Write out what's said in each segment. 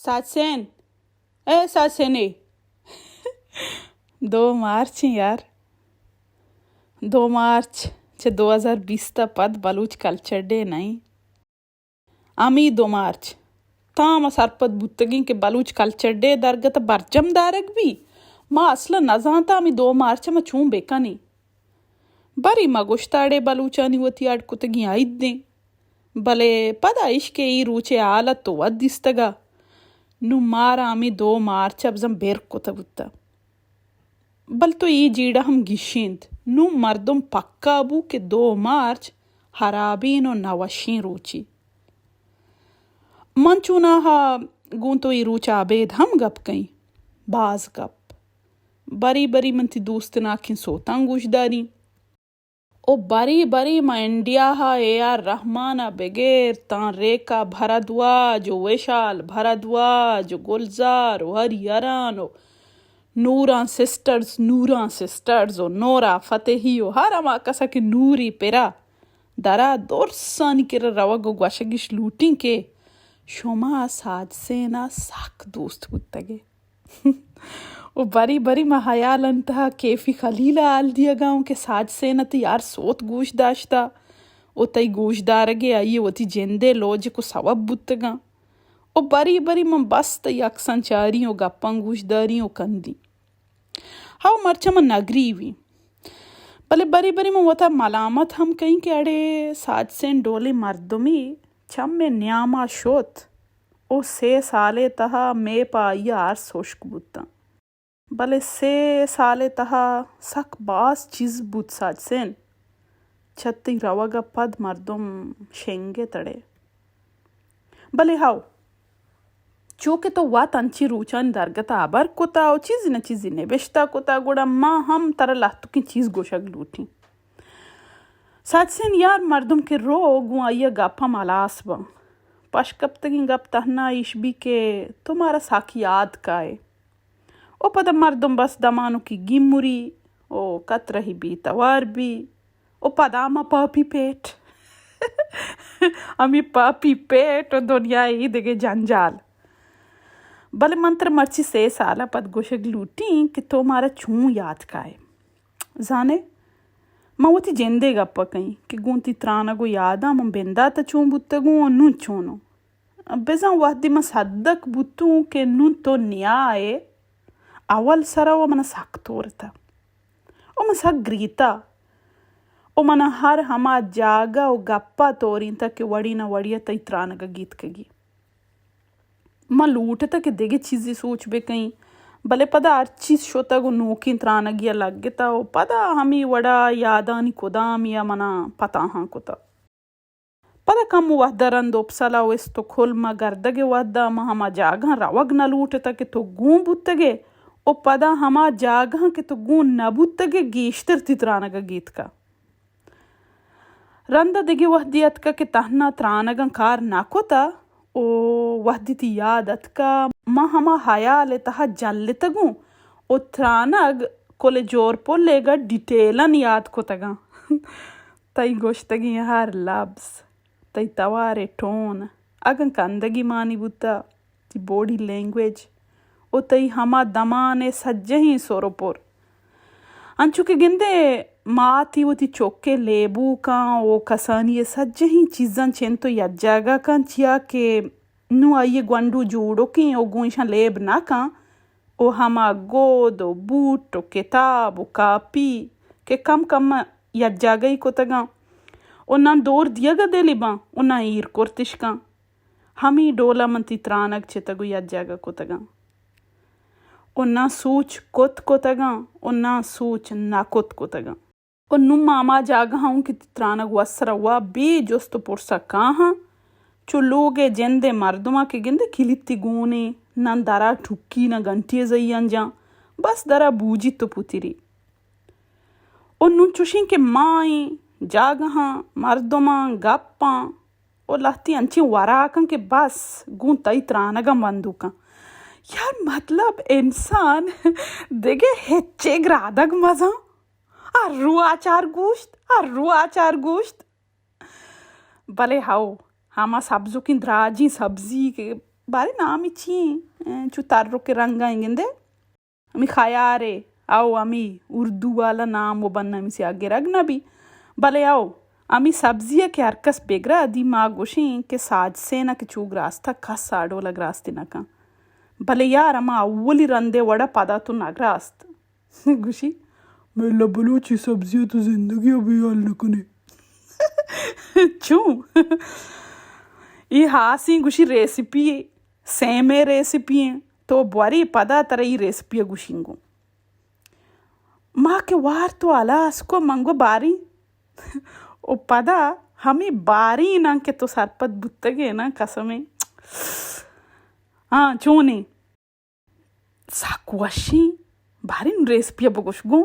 ساچسین، اے ساچسینے۔ دو مارچ ایں یار۔ دو مارچ چہ دو ہزار بیست ءَ پد بلوچ کلچر ڈے نہ ایں۔ ہمے دو مارچ تاں ما سرپد بوتگیں کہ بلوچ کلچر ڈے درگت ءَ برجم دارگ بی۔ ما اصلا نزانتا ہمے دو مارچ ءَ ما چون بکنیں۔ برے ما گوشت اڑے بلوچانی وتی اڈ کتگیں عید ایں۔ بلے پدا اش کہ اے روچے حالت تو وت دیستگا۔ نوں مارا ہمے دو مارچ ءَ بزاں بر کتہ بوتہ۔ بل تو اے جیڑہ ہم گیشینت۔ نوں مردم پکا بو کہ دو مارچ ہرابین و نوشیں روچے۔ من چوناہا گوں تو اے روچ ءَ ابید ہم گپ کئیں۔ باز گپ۔ بری بری من تی دوستناکیں سوتاں گوش داریں۔ او بری بری ما انڈیا ءَ اے آر رحمان ءَ بگر تاں ریکھا بھردواج و وشال بھردواج و گلزار و ہری ہران و نوراں سسٹرز، نوراں سسٹرز و نورا فتحی و ہر ہما کسا کہ نوری پرا درا درسانی کرا روگ و گوشگش لوٹیں کہ شما ساچسینا سک دوست بوتگے۔ و بری بری ما حیال انتہا کیفی خلیل ءَ حال دیگا اوں کہ ساچسین ءَ تئی ہر سوت گوش داشتا و تئی گوش دارگے آئی ءِ وتی جندے لوجک و سوب بوتگاں۔ و بری بری من بس تئی عکساں چاریں و گپاں گوش داریں و کندیں۔ ہو مرچاں من نگریویں۔ بلے بری بری من وتا ملامت ہم کئیں کہ اڑے ساچسین ڈولیں مردمے چمے نیاما شت و سے سالے تہا مے پہ آئی ءَ ارس ہشک بوتاں۔ بلے سے سالے تہا سک باز چیز بوت ساچسین۔ چہ تئی روگ ءَ پد مردم شنگ ات اڑے۔ بلے ہو، چو کہ تو وت انچیں روچانی درگت ءَ ہبر کتا و چیزے نہ چیزے نبشتہ کتا، گڑا ما ہم ترا لہتکیں چیز گوشگ لوٹیں۔ ساچسین یار، مردم کہ رو گوں آئی ءِ گپ ہم ہلاس باں۔ پشکپتگیں گپ تہنا ایش بی کہ تو مارا سک یاد کائے۔ و پدا مردم بس دمانکی گیمری و کترہی بے توار بی و پدا ہما پاپی پیٹ۔ ہمے پاپی پیٹ و دنیا ءِ دگہ جنجال۔ بلے من ترا مرچی سے سال ءَ پد گوشگ لوٹیں کہ تو مارا چون یات کائے۔ زانے، من وتی جندے گپ ءَ کئیں کہ گوں تی ترانگ و یاداں من بندات ءَ چون بوتگوں و نوں چونوں۔ بزاں وہدے من سدک بوتوں کہ نوں تو نیائے، اول سرا و من سک تورتہ و من سک گریتہ و من ہر ہما جاگہ و گپا تورینتہ کہ وڑی نہ وڑی ءَ تئی ترانگ ءَ گیتکگی۔ من لوٹتہ کہ دگہ چیزے سوچ بکئیں، بلے پدا ہر چیز شتگ و نوکیں ترانگے ءَ لگتہ و پدا ہمے وڑا یادانی کدامے ءَ منا پتاہاں کتہ۔ پدا کمو وہد ءَ رند اپسلا و استکہولم ءَ گردگ ءِ وہد ءَ من ہما جاگہاں روگ نہ لوٹتہ کہ تو گون بوتگ ئے و پدا ہما جاگہاں کہ تو گون نہ بوتگ ئے گیشتر تی ترانگ ءَ گیتکہ۔ رند ءَ دگہ وہدے اتکہ کہ تہنا ترانگاں کار نہ کتہ و وہدے تی یاد اتکہ من ہما ہیال ءِ تہا جلتگوں و ترانگ کل جور پلیگ ءَ ڈیٹیلاں یاد کتگاں۔ تئی گوشتگیں ہر لبز، تئی توار ءِ ٹون، اگاں کندگی مانی بوتہ، تئی باڈی لینگویج و تئی ہما دمان ءِ سجہیں سر و پر۔ انچو کہ گندے ماتی وتی چک ءِ لیبوکاں و کسانی ءِ سجہیں چیزاں چنت و یک جاگہ کن، چیا کہ نوں آئی ءِ گونڈو جوڑکیں و گوں ایشاں لیب نہ کن۔ و ہما گد و بوٹ و کتاب و کاپی کہ کم کم یک جاگہی کتگاں و ناں دور دیگ ءَ دلی باں و ناں ایر کرتش کن۔ ہمے ڈول ءَ من تی ترانگ چتگ و یک جاگہ کتگاں و ناں سوچ کت کتگاں و ناں سوچ نہ کت کتگاں۔ و نوں ما ہما جاگہاں اوں کہ ترانگ وسرا وا بے جست و پرسا کاہاں، چو لوگ ءِ جند ءِ مردماں کہ گندے کلیتی گون ایں، ناں درا ٹکی ناں گھنٹی ءِ زئی انجاں، بس درا بوجیت و پتری۔ و نوں چوشیں کہ ما ایں جاگہاں، مردماں، گپاں، و لہتیں انچیں وراکاں کہ بس گوں تئی ترانگاں بندوکاں۔ یار مطلب انسان دگہ ہچے گرادگ مزاں۔ ہر رو آچار گوشت، ہر رو آچار گوشت۔ بلے ہو، ہما سبزوکیں دراجیں سبزی کہ باریں نامی چی ایں؟ چو ترک رنگ ءَ گندے؟ ہمے خیارے، او ہمے اردو والا نام و بن ہمے سیا گرگ نہ بی۔ بلے او ہمے سبزی ءَ کہ ہر کس بگرا، ادی ما گوشیں کہ ساجسین ءَ کہ چو گراستہ کس آ ڈول ءَ گراستی نہ کن۔ بلے یار، ہما اولی رندے وڑا پدا تو نہ گراست۔ گوشی، میلا بلوچی سبزی ءَ تو زندگی ءَ بیال نہ کنے۔ چون؟ اے ہاسیں گوشی ریسیپی، سیمے ریسیپی ایں۔ تو بوری پدا ترا اے ریسیپی ءَ گوشینگوں۔ ما کہ وار تو ہلاس کو من گو باریں۔ او پدا ہمے باریں ناں کہ تو سرپد بوتگے ناں قسمیں۔ ہاں، چونیں؟ سک وشیں۔ باریں ریسپی ءَ بگوش گوں۔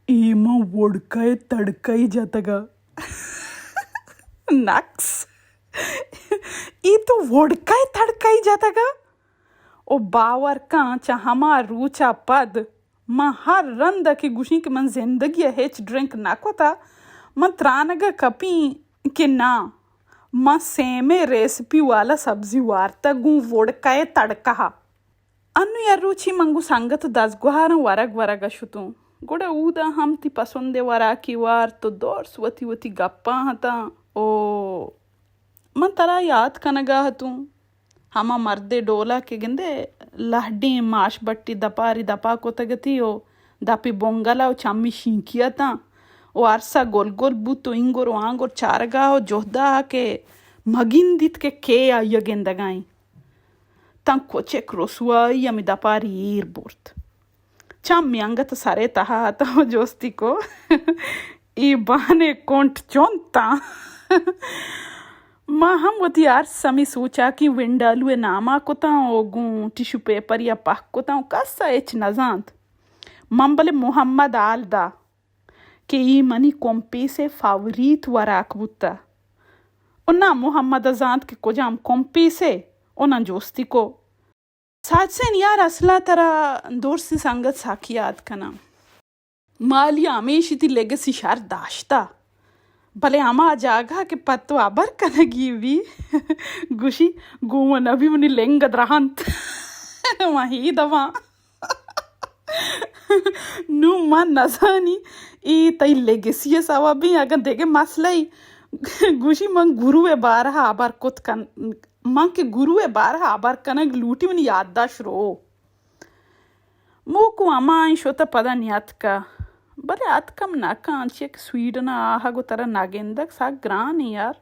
اے من وڑکئے تڑکئے جتگا۔ نکس۔ اے تو وڑکئے تڑکئے جتگا؟ او باور کن، چہ ہما روچا پد من ہر رند ءَ کہ گوشیں کہ من زندگی ءَ ہچ ڈرنک نہ کتا، من ترانگ ءَ کپیں کہ ناں، من سیمے ریسپی والا سبزی وارتگ گوں وڑکئے تڑکہ ءَ۔ انوں یک روچے من گوں سنگت ءُ دزگوہاراں ورگ ورگ ءَ شتوں۔ گڑا اودا ہم تئی پسندیں وراکی وارت ءُ درس وتی وتی گپاں اتاں۔ او من ترا یات کنگ ءَ اتوں۔ ہما مردے ڈولا کہ گندے لہڈیں ماش بٹی دپاری دپا کتگ اتی ءُ دپی بنگلا ءُ چمی شینکی اتاں ءُ ارسا گل گل بوت ءُ اینگر ءُ آنگر چارگا ءُ جہدا کہ مگندیت کہ کے آئی ءَ گندگا ایں۔ تاں کچک رسوائی ہمے دپاری ایر برت۔ چمی انگت سرے تہا اتاں ءُ جستی کو، اے بانے کنٹ چنتاں؟ ما ہم وتی ارس ہمے سوچاکیں ونڈالو ءِ ناما کتاں ءُ گوں ٹشو پیپر یا پہک کتاں ءُ کس ءَ ہچ نزانت۔ من بلے محمد حال دا کہ اے منی کمپیس ءِ فاوریت وراک بوتہ۔ ءُ ناں محمد ءَ زانت کہ کجام کمپیس ءِ، ءُ ناں جستی کو۔ ساجسین یار، اصلا ترا درسیں سنگت سک یات کناں۔ مالی ہمیشی تئی لیگسی شر داشتہ، بلے ہما جاگہ کہ پہ تو ہبر کنگی بی، گوشی، گوں نبی منی لنگ درہنت۔ من ہی دواں۔ نوں من نزانی اے تئی لیگسی ءِ سوب ایں، اگاں دگہ مسئلہ ای۔ گوشی، من گرو ءِ بارہ ءَ ہبر کت کن، من کہ گرو ءِ بارہ ءَ ہبر کنگ لوٹی، منی یادداشت رو۔ موکو ہمائیں شت ءُ پدا نیاتکا۔ بلے اتکم نہ کن، چیا کہ سویڈن ءَ آہگ ءُ ترا نہ گندگ سک گران ایں یار۔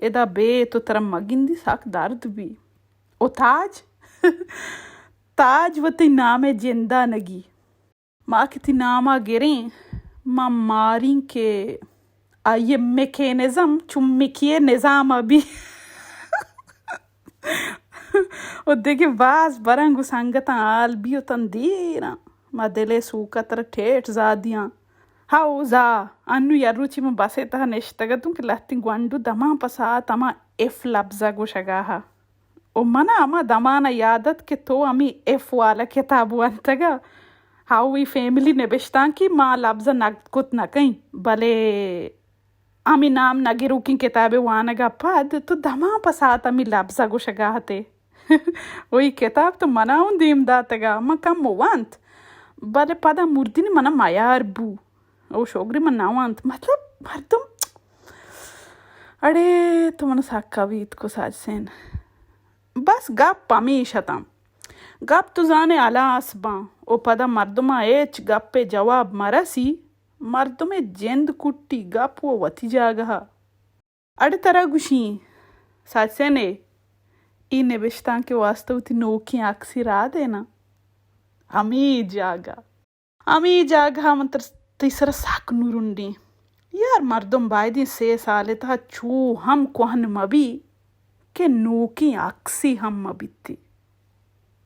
ادا بے تو ترا مگندی سک درد بی۔ او تاج؟ تاج وتی نام ءِ جندا نگی۔ ما کہ تئی ناما گریں، ما ماریں کہ آئی ءِ میکینزم چو مکی ءِ نظام ءَ بی۔ ءُ دگہ باز براں گوں سنگتاں حال بی ءُ تاں دیراں ما دل ءِ سوک ءَ ترا ٹیٹ زا دیاں۔ ہئو زا، انوں یک روچے من بس ءِ تہا نشتگ اتوں کہ لہتیں گونڈو دماں پہ ساعت ہما ایف لبز ءَ گوشگا ات۔ ءُ منا ہما دمان ءَ یات ات کہ تو ہمے ایف والا کتاب وانتگ ءَ۔ ہئو، اے فیملی نبشتانکی ما لبز ءَ نقد کت نہ کئیں، بلے ہمے نام نہ گروکیں کتابے وانگ ءَ پد تو دماں پہ ساعت ہمے لبز ءَ گوشگ ءَ ات ئے۔ ءُ اے کتاب تو منا اوں دیم داتگ ءَ، من کمو وانت، بلے پدا مردینی منا میار بو۔ او شوگری من نہ وانت، مطلب مردم، اڑے تو منا سکا بیت کو ساجسین۔ بس گپ ہمیش اتاں۔ گپ تو زانے ہلاس باں، او پدا مردماں ہچ گپے جواب مرسی، مردمے جند کٹی، گپ و وتی جاگہا۔ اڑے ترا گوشیں، ساجسینے، اے نبشتانکے واسطہ وتی نوکیں عکسی راہ دے نا۔ ہمے جاگہ، ہمے جاگہ من تر، تئی سرا سک نورنڈیں۔ یار، مردم بایدیں سے سالے تہا چو ہم کوہن مبی کہ نوکیں عکسی ہم مبیتی۔